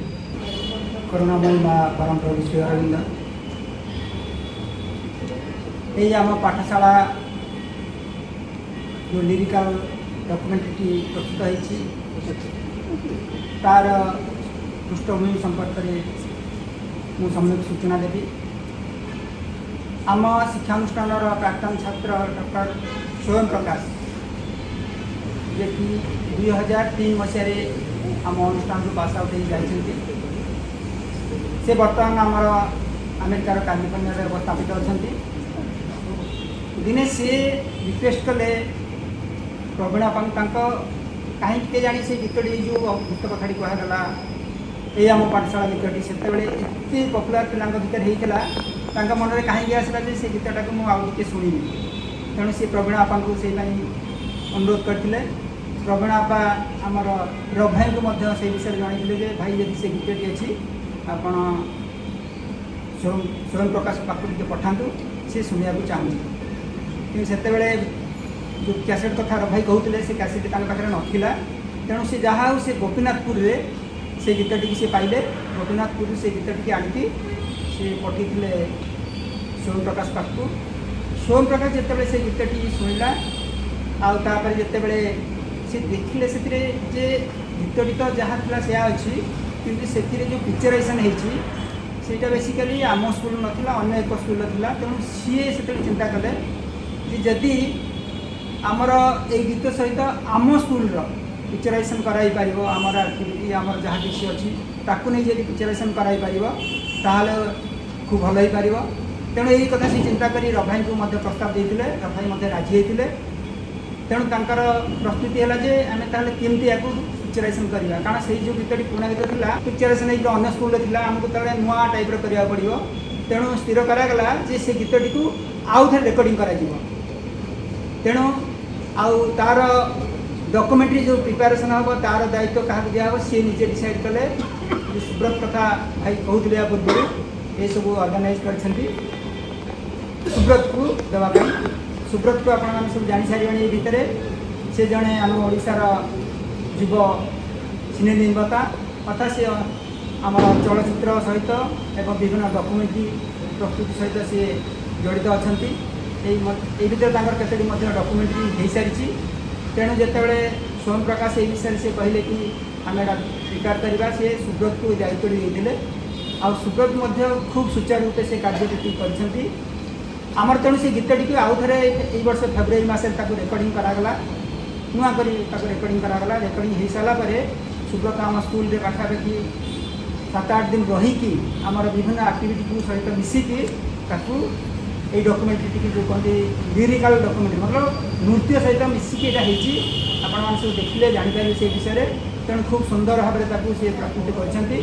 କରୁଣାମୟୀ ମା ପରମ ପ୍ରଭୁ ଶ୍ରୀ ଅରବିନ୍ଦ, ଏଇ ଆମ ପାଠଶାଳା ଯେଉଁ ଲିରିକାଲ ଡକୁମେଣ୍ଟାରୀଟି ପ୍ରସ୍ତୁତ ହେଇଛି, ତାର ପୃଷ୍ଠଭୂମି ସମ୍ପର୍କରେ ମୁଁ ସମ୍ୟକ ସୂଚନା ଦେବି। ଆମ ଶିକ୍ଷାନୁଷ୍ଠାନର ପ୍ରାକ୍ତନ ଛାତ୍ର ଡକ୍ଟର ସ୍ୱୟଂ ପ୍ରକାଶ, ଯିଏକି 2003 ମସିହାରେ ଆମ ଅନୁଷ୍ଠାନରୁ ପାସ୍ ଆଉଟ୍ ହେଇ ଯାଇଛନ୍ତି, ସେ ବର୍ତ୍ତମାନ ଆମର ଆମେରିକାର କାଲିଫର୍ଣ୍ଣିଆରେ ଅବସ୍ଥାପିତ ଅଛନ୍ତି। ଦିନେ ସିଏ ରିକ୍ୱେଷ୍ଟ କଲେ ପ୍ରବୀଣ ବାପାଙ୍କୁ, ତାଙ୍କ କାହିଁକି କେଜାଣି ସେ ଗୀତଟି, ଏଇ ଯେଉଁ ଗୀତ କଥାଟି କୁହାଗଲା, ଏଇ ଆମ ପାଠଶାଳା ଗୀତଟି ସେତେବେଳେ ଏତେ ପପୁଲାର ପିଲାଙ୍କ ଭିତରେ ହେଇଥିଲା, ତାଙ୍କ ମନରେ କାହିଁକି ଆସିଲା ଯେ ସେ ଗୀତଟାକୁ ମୁଁ ଆଉ ଟିକେ ଶୁଣିବି। ତେଣୁ ସେ ପ୍ରବୀଣ ବାପାଙ୍କୁ ସେଇ ପାଇଁ ଅନୁରୋଧ କରିଥିଲେ। ପ୍ରବୀଣ ଆପା ଆମର ରବି ଭାଇଙ୍କୁ ମଧ୍ୟ ସେଇ ବିଷୟରେ ଜଣାଇଥିଲେ ଯେ ଭାଇ, ଯଦି ସେ ଗୀତଟି ଅଛି, ଆପଣ ସ୍ୱୟଂ ପ୍ରକାଶ ପାଖକୁ ଟିକେ ପଠାନ୍ତୁ, ସେ ଶୁଣିବାକୁ ଚାହୁଁଛି। କିନ୍ତୁ ସେତେବେଳେ ଯେଉଁ କ୍ୟାସେଟ୍ କଥା ରବି ଭାଇ କହୁଥିଲେ, ସେ କ୍ୟାସେଟ୍ ତାଙ୍କ ପାଖରେ ନଥିଲା। ତେଣୁ ସେ ଯାହା ହଉ, ସେ ଗୋପୀନାଥପୁରରେ ସେ ଗୀତଟିକି ସେ ପାଇଲେ। ଗୋପୀନାଥପୁରରୁ ସେ ଗୀତଟିକି ଆଣିକି ସେ ପଠାଇଥିଲେ ସ୍ୱୟଂ ପ୍ରକାଶ ପାଖକୁ। ସ୍ୱୟଂ ପ୍ରକାଶ ଯେତେବେଳେ ସେ ଗୀତଟି ଶୁଣିଲା ଆଉ ତାପରେ ଯେତେବେଳେ ସେ ଦେଖିଲେ ସେଥିରେ ଯେ ଗୀତଟି ତ ଯାହା ଥିଲା ସେୟା ଅଛି, କିନ୍ତୁ ସେଥିରେ ଯେଉଁ ପିକ୍ଚରାଇଜେସନ୍ ହେଇଛି, ସେଇଟା ବେସିକାଲି ଆମ ସ୍କୁଲ ନଥିଲା, ଅନ୍ୟ ଏକ ସ୍କୁଲର ଥିଲା। ତେଣୁ ସିଏ ସେତେବେଳେ ଚିନ୍ତା କଲେ ଯେ ଯଦି ଆମର ଏଇ ଗୀତ ସହିତ ଆମ ସ୍କୁଲର ପିକ୍ଚରାଇଜେସନ୍ କରାଇପାରିବ, ଆମର ଆକ୍ଟିଭିଟି, ଆମର ଯାହା କିଛି ଅଛି, ତାକୁ ନେଇ ଯଦି ପିକ୍ଚରାଇଜେସନ୍ କରାଇପାରିବ, ତାହେଲେ ଖୁବ୍ ଭଲ ହେଇପାରିବ। ତେଣୁ ଏଇ କଥା ସେ ଚିନ୍ତା କରି ରବି ଭାଇଙ୍କୁ ମଧ୍ୟ ପ୍ରସ୍ତାବ ଦେଇଥିଲେ। ରବି ଭାଇ ମଧ୍ୟ ରାଜି ହେଇଥିଲେ। ତେଣୁ ତାଙ୍କର ପ୍ରସ୍ତୁତି ହେଲା ଯେ ଆମେ ତାହେଲେ କେମିତି ୟାକୁ ପିକ୍ଚରାଇଜେସନ୍ କରିବା, କାରଣ ସେଇ ଯେଉଁ ଗୀତଟି ପୁରୁଣା ଗୀତ ଥିଲା, ପିକ୍ଚରାଇଜେସନ୍ ହେଇକି ଅନ୍ୟ ସ୍କୁଲରେ ଥିଲା, ଆମକୁ ତାହେଲେ ନୂଆ ଟାଇପ୍ର କରିବାକୁ ପଡ଼ିବ। ତେଣୁ ସ୍ଥିର କରାଗଲା ଯେ ସେ ଗୀତଟିକୁ ଆଉ ଥରେ ରେକର୍ଡ଼ିଂ କରାଯିବ। ତେଣୁ ଆଉ ତାର ଡକୁମେଣ୍ଟାରୀ ଯେଉଁ ପ୍ରିପାରେସନ୍ ହେବ, ତାର ଦାୟିତ୍ୱ କାହାକୁ ଦିଆହେବ, ସିଏ ନିଜେ ଡିସାଇଡ଼୍ କଲେ ଯେ ସୁବ୍ରତ କଥା ଭାଇ କହୁଥିଲେ ୟା ପୂର୍ବରୁ, ଏସବୁ ଅର୍ଗାନାଇଜ୍ କରିଛନ୍ତି, ସୁବ୍ରତକୁ ଦେବା ପାଇଁ। ସୁବ୍ରତକୁ ଆପଣମାନେ ସବୁ ଜାଣିସାରିବେଣି ଏଇ ଭିତରେ। ସେ ଜଣେ ଆମ ଓଡ଼ିଶାର ଯୁବ ସିନେ ନିର୍ମାତା, ଅର୍ଥାତ୍ ସେ ଆମର ଚଳଚ୍ଚିତ୍ର ସହିତ ଏବଂ ବିଭିନ୍ନ ଡକୁମେଣ୍ଟାରୀ ପ୍ରସ୍ତୁତି ସହିତ ସିଏ ଜଡ଼ିତ ଅଛନ୍ତି। ଏଇ ଭିତରେ ତାଙ୍କର କେତୋଟି ମଧ୍ୟ ଡକୁମେଣ୍ଟାରୀ ହେଇସାରିଛି। ତେଣୁ ଯେତେବେଳେ ସ୍ୱୟଂ ପ୍ରକାଶ ଏଇ ବିଷୟରେ ସେ କହିଲେ କି ଆମେ ଏଇଟା ସ୍ୱୀକାର କରିବା, ସେ ସୁବ୍ରତକୁ ଏ ଦାୟିତ୍ୱଟି ଦେଇଥିଲେ। ଆଉ ସୁବ୍ରତ ମଧ୍ୟ ଖୁବ୍ ସୁଚାରୁ ରୂପେ ସେ କାର୍ଯ୍ୟଟି କରିଛନ୍ତି ଆମର। ତେଣୁ ସେ ଗୀତଟିକୁ ଆଉ ଥରେ ଏଇ ବର୍ଷ ଫେବୃଆରୀ ମାସରେ ତାକୁ ରେକର୍ଡ଼ିଂ କରାଗଲା, ନୂଆ କରି ତାକୁ ରେକର୍ଡ଼ିଂ କରାଗଲା। ରେକର୍ଡ଼ିଂ ହେଇସାରିଲା ପରେ ସୁବ୍ରତ ଆମ ସ୍କୁଲରେ ପାଖାପାଖି 7-8 ଦିନ ରହିକି ଆମର ବିଭିନ୍ନ ଆକ୍ଟିଭିଟିକୁ ସହିତ ମିଶିକି ତାକୁ ଏଇ ଡକୁମେଣ୍ଟାରୀଟିକି, ଯେଉଁ କହନ୍ତି ଲିରିକାଲ ଡକୁମେଣ୍ଟାରୀ, ମତଲବ ନୃତ୍ୟ ସହିତ ମିଶିକି ଏଇଟା ହେଇଛି। ଆପଣମାନେ ସବୁ ଦେଖିଲେ ଜାଣିପାରିବେ ସେଇ ବିଷୟରେ। ତେଣୁ ଖୁବ୍ ସୁନ୍ଦର ଭାବରେ ତାକୁ ସେ ପ୍ରସ୍ତୁତି କରିଛନ୍ତି।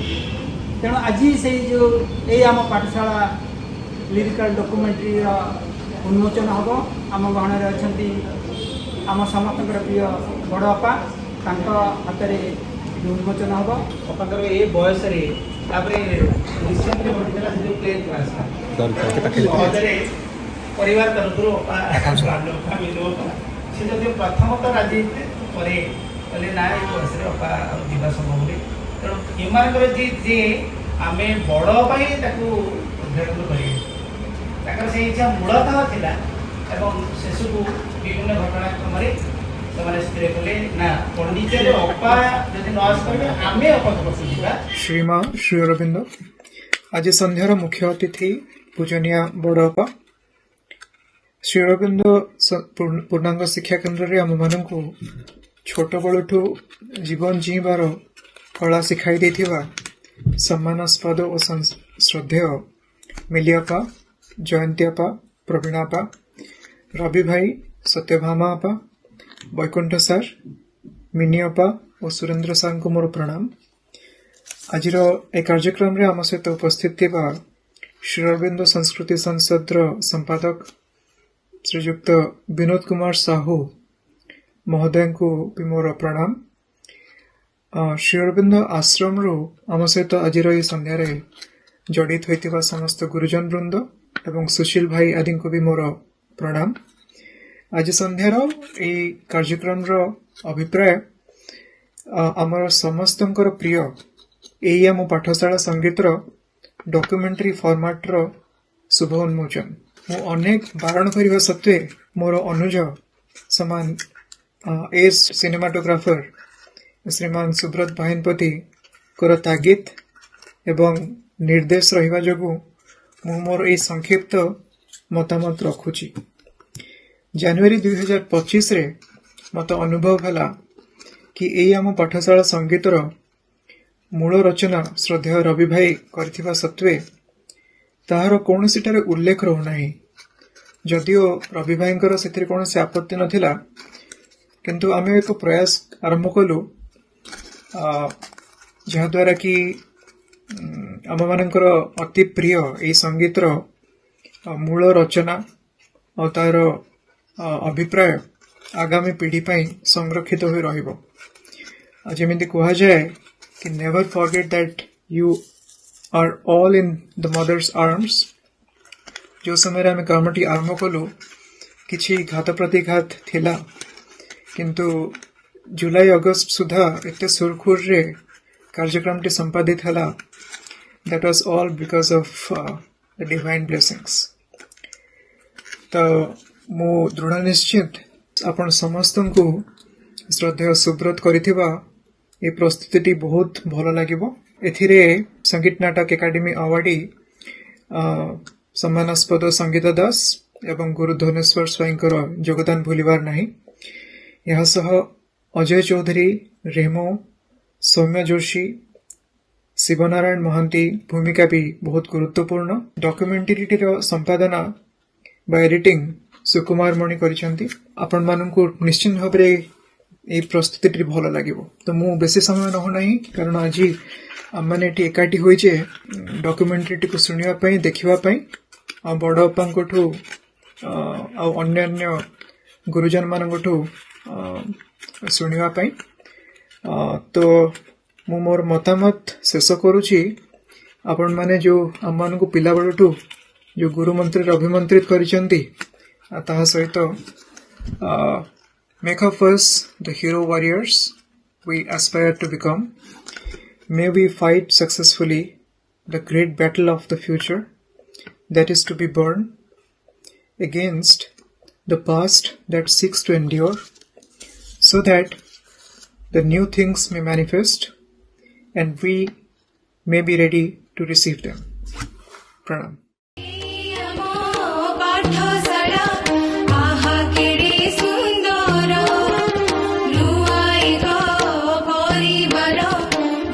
ତେଣୁ ଆଜି ସେଇ ଯେଉଁ ଏଇ ଆମ ପାଠଶାଳା ଲିରିକାଲ ଡକୁମେଣ୍ଟାରୀର ଉନ୍ମୋଚନ ହେବ। ଆମ ଗହଣରେ ଅଛନ୍ତି ଆମ ସମସ୍ତଙ୍କର ପ୍ରିୟ ବଡ଼ ଅପା, ତାଙ୍କ ହାତରେ ଉନ୍ମୋଚନ ହେବ। ଅପାଙ୍କର ଏ ବୟସରେ, ତାପରେ ରିସେଣ୍ଟଲି ଘଟିଥିଲା ସେ ଯେଉଁ ପ୍ଲେନ୍ କ୍ରାସ୍ଟା, ସହଜରେ ପରିବାର ତରଫରୁ ଅପା, ଅପା, ମିନୁ ଅପା, ସେ ଯଦି ପ୍ରଥମତଃ ରାଜି ହେଇଥିଲେ, ପରେ କହିଲେ ନା, ଏ ବୟସରେ ଅପା ଆଉ ଯିବା ସମ୍ଭବ ନୁହେଁ। ତେଣୁ ଏମାନଙ୍କର ଯିଏ ଯେ ଆମେ ବଡ଼ ପାଇଁ ତାକୁ ଉଦ୍ଘାଟନ କରିବେ, ତାଙ୍କର ସେଇ ଇଚ୍ଛା ମୂଳତଃ ଥିଲା ଏବଂ ଶେଷକୁ ବିଭିନ୍ନ ଘଟଣାକ୍ରମରେ ସେମାନେ ସ୍ଥିର କଲେ ନା, ପଣ୍ଡିଚେରୀରେ ଅପା ଯଦି ନ ଆସିପାରିବେ, ଆମେ ଅପାଙ୍କ ପାଖକୁ ଯିବା। ଶ୍ରୀମା ଶ୍ରୀ ଅରବିନ୍ଦ, ଆଜି ସନ୍ଧ୍ୟାର ମୁଖ୍ୟ ଅତିଥି ପୂଜନୀୟା ବଡ଼ ଅପା, ଶ୍ରୀ ଅରବିନ୍ଦ ପୂର୍ଣ୍ଣାଙ୍ଗ ଶିକ୍ଷା କେନ୍ଦ୍ରରେ ଆମମାନଙ୍କୁ ଛୋଟବେଳଠୁ ଜୀବନ ଜୀଇଁବାର କଳା ଶିଖାଇ ଦେଇଥିବା ସମ୍ମାନାସ୍ପଦ ଓ ଶ୍ରଦ୍ଧେୟ ମିଲିଆପା, ଜୟନ୍ତୀ ଆପା, ପ୍ରବୀଣା ଆପା, ରବି ଭାଇ, ସତ୍ୟଭାମା ଆପା, ବୈକୁଣ୍ଠ ସାର୍, ମିନି ଅପା ଓ ସୁରେନ୍ଦ୍ର ସାର୍ଙ୍କୁ ମୋର ପ୍ରଣାମ। ଆଜିର ଏହି କାର୍ଯ୍ୟକ୍ରମରେ ଆମ ସହିତ ଉପସ୍ଥିତ ଥିବା ଶ୍ରୀ ଅରବିନ୍ଦ ସଂସ୍କୃତି ସଂସଦର ସମ୍ପାଦକ ଶ୍ରୀଯୁକ୍ତ ବିନୋଦ କୁମାର ସାହୁ ମହୋଦୟଙ୍କୁ ବି ମୋର ପ୍ରଣାମ। ଶ୍ରୀ ଅରବିନ୍ଦ ଆଶ୍ରମରୁ ଆମ ସହିତ ଆଜିର ଏହି ସନ୍ଧ୍ୟାରେ ଜଡ଼ିତ ହୋଇଥିବା ସମସ୍ତ ଗୁରୁଜନ ବୃନ୍ଦ ଏବଂ ସୁଶୀଲ ଭାଇ ଆଦିଙ୍କୁ ବି ମୋର ପ୍ରଣାମ। ଆଜି ସନ୍ଧ୍ୟାର ଏହି କାର୍ଯ୍ୟକ୍ରମର ଅଭିପ୍ରାୟ ଆମର ସମସ୍ତଙ୍କର ପ୍ରିୟ ଏଇ ଆମ ପାଠଶାଳା ସଙ୍ଗୀତର ଡକ୍ୟୁମେଣ୍ଟାରୀ ଫର୍ମାଟର ଶୁଭ ଉନ୍ମୋଚନ। ମୁଁ ଅନେକ ବାରଣ କରିବା ସତ୍ତ୍ୱେ ମୋର ଅନୁଜ ସମାନ ଏସ୍ ସିନେମାଟୋଗ୍ରାଫର ଶ୍ରୀମାନ ସୁବ୍ରତ ବାହିନପତିଙ୍କର ତାଗିଦ ଏବଂ ନିର୍ଦ୍ଦେଶ ରହିବା ଯୋଗୁଁ ମୁଁ ମୋର ଏହି ସଂକ୍ଷିପ୍ତ ମତାମତ ରଖୁଛି। ଜାନୁଆରୀ 2025ରେ ମୋତେ ଅନୁଭବ ହେଲା କି ଏଇ ଆମ ପାଠଶାଳା ସଙ୍ଗୀତର ମୂଳ ରଚନା ଶ୍ରଦ୍ଧେୟ ରବି ଭାଇ କରିଥିବା ସତ୍ତ୍ୱେ ତାହାର କୌଣସିଠାରେ ଉଲ୍ଲେଖ ରହୁନାହିଁ। ଯଦିଓ ରବି ଭାଇଙ୍କର ସେଥିରେ କୌଣସି ଆପତ୍ତି ନଥିଲା, କିନ୍ତୁ ଆମେ ଏକ ପ୍ରୟାସ ଆରମ୍ଭ କଲୁ, ଯାହାଦ୍ୱାରା କି ଆମମାନଙ୍କର ଅତି ପ୍ରିୟ ଏଇ ସଙ୍ଗୀତର ମୂଳ ରଚନା ଆଉ ତାର ଅଭିପ୍ରାୟ ଆଗାମୀ ପିଢ଼ି ପାଇଁ ସଂରକ୍ଷିତ ହୋଇ ରହିବ। ଆଉ ଯେମିତି କୁହାଯାଏ କି "Never forget that you are all in the mother's arms." ଯେଉଁ ସମୟରେ ଆମେ କର୍ମଟି ଆରମ୍ଭ କଲୁ, କିଛି ଘାତ ପ୍ରତିଘାତ ଥିଲା, କିନ୍ତୁ ଜୁଲାଇ ଅଗଷ୍ଟ ସୁଦ୍ଧା ଏତେ ସୁରୁଖୁରୁରେ କାର୍ଯ୍ୟକ୍ରମଟି ସମ୍ପାଦିତ ହେଲା। That was all because of the divine blessings. ତ ମୁଁ ଦୃଢ଼ ନିଶ୍ଚିତ, ଆପଣ ସମସ୍ତଙ୍କୁ ଶ୍ରଦ୍ଧେୟ ସୁବ୍ରତ କରିଥିବା ଏ ପ୍ରସ୍ତୁତିଟି ବହୁତ ଭଲ ଲାଗିବ। ଏଥିରେ ସଙ୍ଗୀତ ନାଟକ ଏକାଡେମୀ ଆୱାର୍ଡି ସମ୍ମାନାସ୍ପଦ ସଙ୍ଗୀତା ଦାସ ଏବଂ ଗୁରୁ ଧନେଶ୍ୱର ସ୍ୱାଇଁଙ୍କର ଯୋଗଦାନ ଭୁଲିବାର ନାହିଁ। ଏହା ସହ ଅଜୟ ଚୌଧୁରୀ, ରେମୋ, ସୌମ୍ୟ ଯୋଶୀ, ଶିବନାରାୟଣ ମହାନ୍ତି ଭୂମିକା ବି ବହୁତ ଗୁରୁତ୍ୱପୂର୍ଣ୍ଣ। ଡକ୍ୟୁମେଣ୍ଟାରୀଟିର ସମ୍ପାଦନା ବା ଏଡିଟିଂ ସୁକୁମାର ମଣି କରିଛନ୍ତି। ଆପଣମାନଙ୍କୁ ନିଶ୍ଚିତ ଭାବରେ ଏଇ ପ୍ରସ୍ତୁତିଟି ଭଲ ଲାଗିବ। ତ ମୁଁ ବେଶୀ ସମୟ ନେଉନାହିଁ, କାରଣ ଆଜି ଆମମାନେ ଏଠି ଏକାଠି ହୋଇଛେ ଡକ୍ୟୁମେଣ୍ଟାରୀଟିକୁ ଶୁଣିବା ପାଇଁ, ଦେଖିବା ପାଇଁ ଆଉ ବଡ଼ ଅପାଙ୍କଠୁ ଆଉ ଅନ୍ୟାନ୍ୟ ଗୁରୁଜନମାନଙ୍କଠୁ ଶୁଣିବା ପାଇଁ। ତ ମୁଁ ମୋର ମତାମତ ଶେଷ କରୁଛି। ଆପଣମାନେ ଯେଉଁ ଆମମାନଙ୍କୁ ପିଲାବେଳଠୁ ଯେଉଁ ଗୁରୁ ମନ୍ତ୍ରରେ ଅଭିମନ୍ତ୍ରିତ କରିଛନ୍ତି, ଆଉ ତାହା ସହିତ make of us the hero warriors we aspire to become. May we fight successfully the great battle of the future that is to be born against the past that seeks to endure, so that the new things may manifest and we may be ready to receive them. Pranam. ଆମ ପାଠଶାଳା ଆହା କେଡ଼େ ସୁନ୍ଦର, ନୂଆ ଏକ ପରିବାର,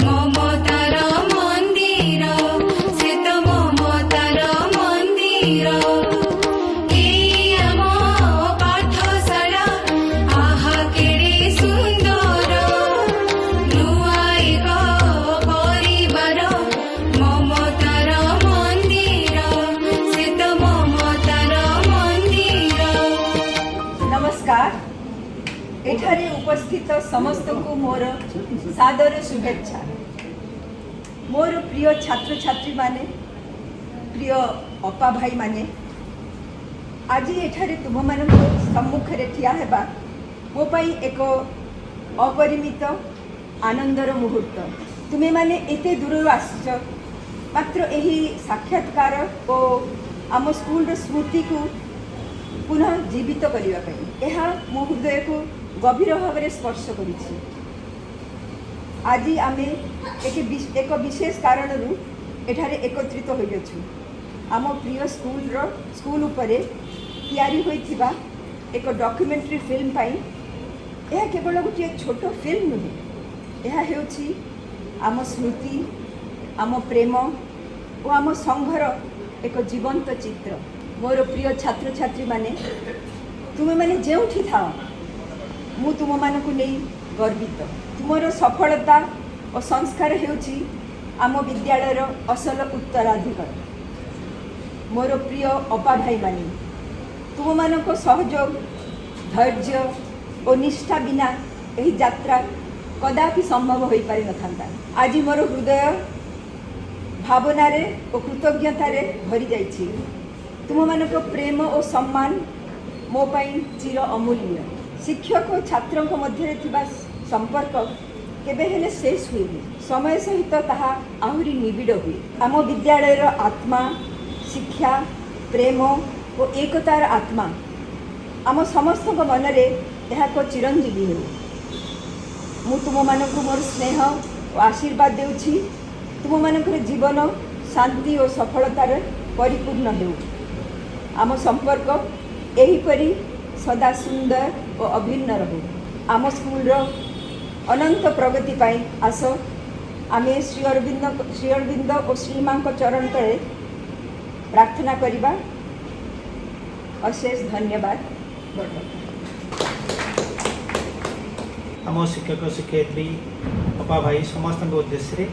ମମତାର ମନ୍ଦିର, ସେ ତ ମମତାର ମନ୍ଦିର। ଏଇ ଆମ ପାଠଶାଳା ଆହା କେଡ଼େ ସୁନ୍ଦର, ନୂଆ ଏକ ପରିବାର, ମମତାର ମନ୍ଦିର, ସେ ତ ମମତାର ମନ୍ଦିର। ନମସ୍କାର। ଏଠାରେ ଉପସ୍ଥିତ ସମସ୍ତଙ୍କୁ ମୋର ସାଦର ଶୁଭେଚ୍ଛା। ମୋର ପ୍ରିୟ ଛାତ୍ରଛାତ୍ରୀମାନେ, ପ୍ରିୟ ଅପା ଭାଇମାନେ, ଆଜି ଏଠାରେ ତୁମମାନଙ୍କ ସମ୍ମୁଖରେ ଠିଆ ହେବା ମୋ ପାଇଁ ଏକ ଅପରିମିତ ଆନନ୍ଦର ମୁହୂର୍ତ୍ତ। ତୁମେମାନେ ଏତେ ଦୂରରୁ ଆସିଛ ମାତ୍ର ଏହି ସାକ୍ଷାତକାର ଓ ଆମ ସ୍କୁଲର ସ୍ମୃତିକୁ ପୁନଃ ଜୀବିତ କରିବା ପାଇଁ। ଏହା ମୋ ହୃଦୟକୁ ଗଭୀର ଭାବରେ ସ୍ପର୍ଶ କରିଛି। ଆଜି ଆମେ ଏକ ବିଶେଷ କାରଣରୁ ଏଠାରେ ଏକତ୍ରିତ ହୋଇଅଛୁ, ଆମ ପ୍ରିୟ ସ୍କୁଲ ଉପରେ ତିଆରି ହୋଇଥିବା ଏକ ଡକ୍ୟୁମେଣ୍ଟାରୀ ଫିଲ୍ମ ପାଇଁ। ଏହା କେବଳ ଗୋଟିଏ ଛୋଟ ଫିଲ୍ମ ନୁହେଁ, ଏହା ହେଉଛି ଆମ ସ୍ମୃତି, ଆମ ପ୍ରେମ ଓ ଆମ ସଂଘର ଏକ ଜୀବନ୍ତ ଚିତ୍ର। ମୋର ପ୍ରିୟ ଛାତ୍ରଛାତ୍ରୀମାନେ, ତୁମେମାନେ ଯେଉଁଠି ଥାଅ, ମୁଁ ତୁମମାନଙ୍କୁ ନେଇ ଗର୍ବିତ। ତୁମର ସଫଳତା ଓ ସଂସ୍କାର ହେଉଛି ଆମ ବିଦ୍ୟାଳୟର ଅସଲ ଉତ୍ତରାଧିକାର। ମୋର ପ୍ରିୟ ଅପା ଭାଇମାନେ, ତୁମମାନଙ୍କ ସହଯୋଗ, ଧୈର୍ଯ୍ୟ ଓ ନିଷ୍ଠା ବିନା ଏହି ଯାତ୍ରା କଦାପି ସମ୍ଭବ ହୋଇପାରିନଥାନ୍ତା। ଆଜି ମୋର ହୃଦୟ ଭାବନାରେ ଓ କୃତଜ୍ଞତାରେ ଭରିଯାଇଛି। ତୁମମାନଙ୍କ ପ୍ରେମ ଓ ସମ୍ମାନ ମୋ ପାଇଁ ଚିର ଅମୂଲ୍ୟ। ଶିକ୍ଷକ ଓ ଛାତ୍ରଙ୍କ ମଧ୍ୟରେ ଥିବା ସମ୍ପର୍କ କେବେ ହେଲେ ଶେଷ ହୁଏନି, ସମୟ ସହିତ ତାହା ଆହୁରି ନିବିଡ଼ ହୁଏ। ଆମ ବିଦ୍ୟାଳୟର ଆତ୍ମା, ଶିକ୍ଷା, ପ୍ରେମ ଓ ଏକତାର ଆତ୍ମା ଆମ ସମସ୍ତଙ୍କ ମନରେ ଏହା ଏକ ଚିରଞ୍ଜୀବୀ ହେଉ। ମୁଁ ତୁମମାନଙ୍କୁ ମୋର ସ୍ନେହ ଓ ଆଶୀର୍ବାଦ ଦେଉଛି। ତୁମମାନଙ୍କର ଜୀବନ ଶାନ୍ତି ଓ ସଫଳତାରେ ପରିପୂର୍ଣ୍ଣ ହେଉ। ଆମ ସମ୍ପର୍କ ଏହିପରି ସଦା ସୁନ୍ଦର ଓ ଅଭିନ୍ନ ରହୁ। ଆମ ସ୍କୁଲର ଅନନ୍ତ ପ୍ରଗତି ପାଇଁ ଆସ ଆମେ ଶ୍ରୀ ଅରବିନ୍ଦ ଓ ଶ୍ରୀମାଙ୍କ ଚରଣ ତଳେ ପ୍ରାର୍ଥନା କରିବା। ଅଶେଷ ଧନ୍ୟବାଦ। ବଡ଼ ଆମ ଶିକ୍ଷକ ଶିକ୍ଷୟିତ୍ରୀ, ଅପା ଭାଇ ସମସ୍ତଙ୍କ ଉଦ୍ଦେଶ୍ୟରେ,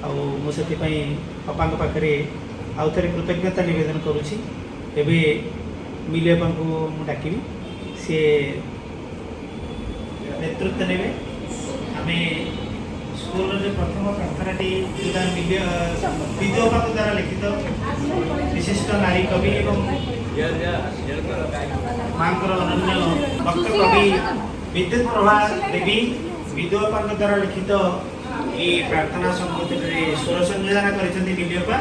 ଆଉ ମୁଁ ସେଥିପାଇଁ ଅପାଙ୍କ ପାଖରେ ଆଉ ଥରେ କୃତଜ୍ଞତା ନିବେଦନ କରୁଛି। ଏବେ ମିଲି ଅପାଙ୍କୁ ମୁଁ ଡାକିବି, ସିଏ ନେତୃତ୍ୱ ନେବେ। ଆମେ ସ୍କୁଲର ଯେଉଁ ପ୍ରଥମ ପ୍ରାର୍ଥନାଟି, ଯେଉଁଟା ବିଦ୍ୟୋପାଙ୍କ ଦ୍ୱାରା ଲିଖିତ, ବିଶିଷ୍ଟ ନାରୀ କବି ଏବଂ ମାଙ୍କର ଅନନ୍ୟ ଭକ୍ତ କବି ବିଦ୍ୟୁତ ପ୍ରଭା ଦେବୀ ବିଦ୍ୟୁପାଙ୍କ ଦ୍ୱାରା ଲିଖିତ ଏଇ ପ୍ରାର୍ଥନା ସଙ୍ଗୀତରେ ସ୍ୱର ସଂଯୋଜନା କରିଛନ୍ତି ବିଦ୍ୟୁପା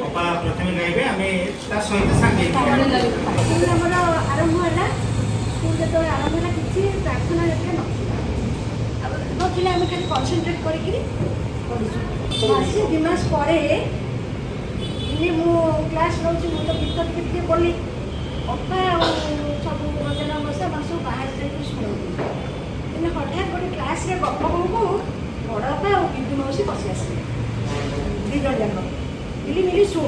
ଅପା। ପ୍ରଥମେ ଗାଇବେ, ଆମେ ତା ସହିତ ସାଙ୍ଗେ ହେଇକି ଗାଇବା। ସ୍କୁଲ ଆମର ଆରମ୍ଭ ହେଲା। ସ୍କୁଲ ଯେତେବେଳେ ଆରମ୍ଭ ହେଲା, କିଛି ପ୍ରାର୍ଥନା ହେରିକା ନଥିଲା। ଆଉ ନଥିଲା, ଆମେ ଖାଲି କନସେନ୍ଟ୍ରେଟ୍ କରିକିରି କରିଛୁ। ମାସେ 2 ମାସ ପରେ ଦିନେ ମୁଁ କ୍ଲାସ୍ ନେଉଛି। ମୁଁ ତ ଗୀତ ଟିକେ ଟିକେ ବୋଲି। ଅପା ଆଉ ସବୁ ରଞ୍ଜନା ମଶା ଏମାନେ ସବୁ ବାହାରେ ଯାଇକି ଶୁଣନ୍ତି। ଦିନେ ହଠାତ୍ ଗୋଟେ କ୍ଲାସ୍ରେ ଗପ କହୁ କହୁ ବଡ଼ ବାପା ଆଉ ବିଦୁ ମାଉସୀ ବସି ଆସିଲେ 2 ଜଣ ଯାକ। "ମିଲି, ମିଲି, ଶୁଣ।"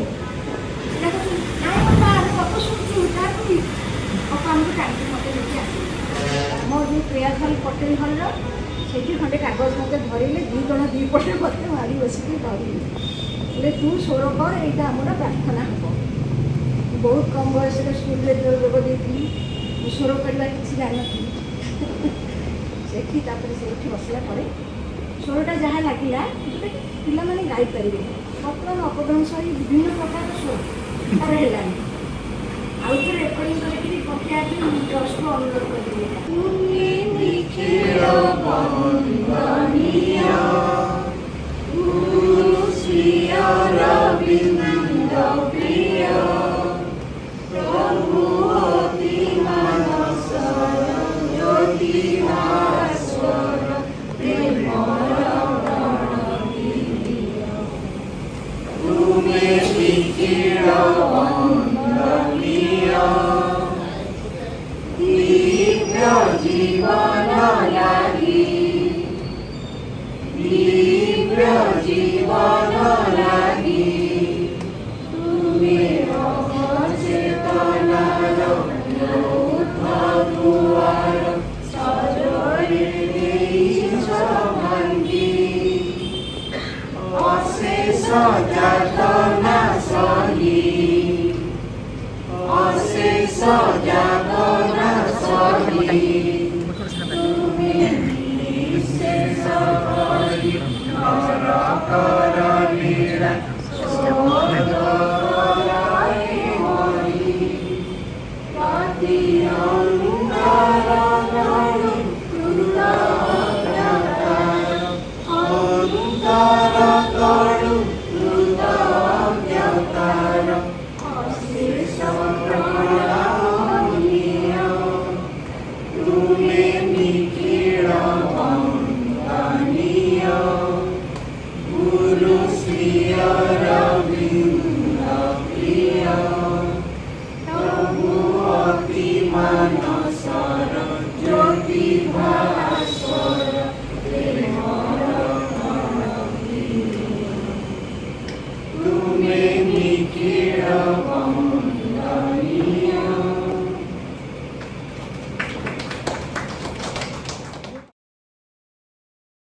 ପିଲା କହୁଛନ୍ତି, "ନାଇଁ ବାପା, ଆମେ ଗପ ଶୁଣୁଛୁ।" କାହାକୁ ଅପା ଆମକୁ ଟାଣିକି ମୋତେ ନେଇକି ଆସିଲେ ଆମ ଯେଉଁ ପ୍ରେୟାର ହଲ୍, ପଟେଲ ହଲ୍ର ସେଇଠି। ଖଣ୍ଡେ କାଗଜ ମୋତେ ଧରିଲେ, 2 ଜଣ 2 ପଟେ ମୋତେ ମାଡ଼ି ବସିକି ଧରିଲେ। ହେଲେ, "ତୁ ସ୍ୱର କର, ଏଇଟା ଆମର ପ୍ରାର୍ଥନା ହେବ।" ମୁଁ ବହୁତ କମ୍ ବୟସରେ ସ୍କୁଲରେ ଯେତେବେଳେ ଯୋଗ ଦେଇଥିଲି, ମୁଁ ସ୍ୱର କରିବା କିଛି ଜାଣିନଥିଲି ସେଠି। ତାପରେ ସେଇଠି ବସିଲା ପରେ ସ୍ୱରଟା ଯାହା ଲାଗିଲା, ଯେଉଁଟାକି ପିଲାମାନେ ଗାଇପାରିବେ। ବର୍ତ୍ତମାନ ଅପଭ୍ରଂଶ ହେଇ ବିଭିନ୍ନ ପ୍ରକାର ସ୍ୱର ତାର ହେଲାଣି। ଆଉ ଥରେ ରେକର୍ଡ଼ିଂ କରିକିରି ପଠେଇବା ପାଇଁ ମୁଁ ଟ୍ରଷ୍ଟକୁ ଅନୁରୋଧ କରିଥିଲି। ତୁମେ ନିଖିଳ ବନ୍ଦନୀୟ ଗୁରୁ ଶ୍ରୀ ଅରବିନ୍ଦ ପ୍ରିୟ ପ୍ରଭୁ, ଅତି ମାନସର ଜ୍ୟୋତି ଭାସ୍ୱର, ପ୍ରେମର ପ୍ରଣତି ଦିଅ। ତୁମେ ନିଖିଳ ବନ୍ଦନୀୟ ଦିବ୍ୟ ଜୀବନ ଲାଗି, ଦିବ୍ୟ ଜୀବନ ଲାଗି। ତୁମେ ଅବଚେତନାର ଦୁଆର ସଜରେ ଦେଇଛ ଭାଙ୍ଗି, ଅଶେଷ।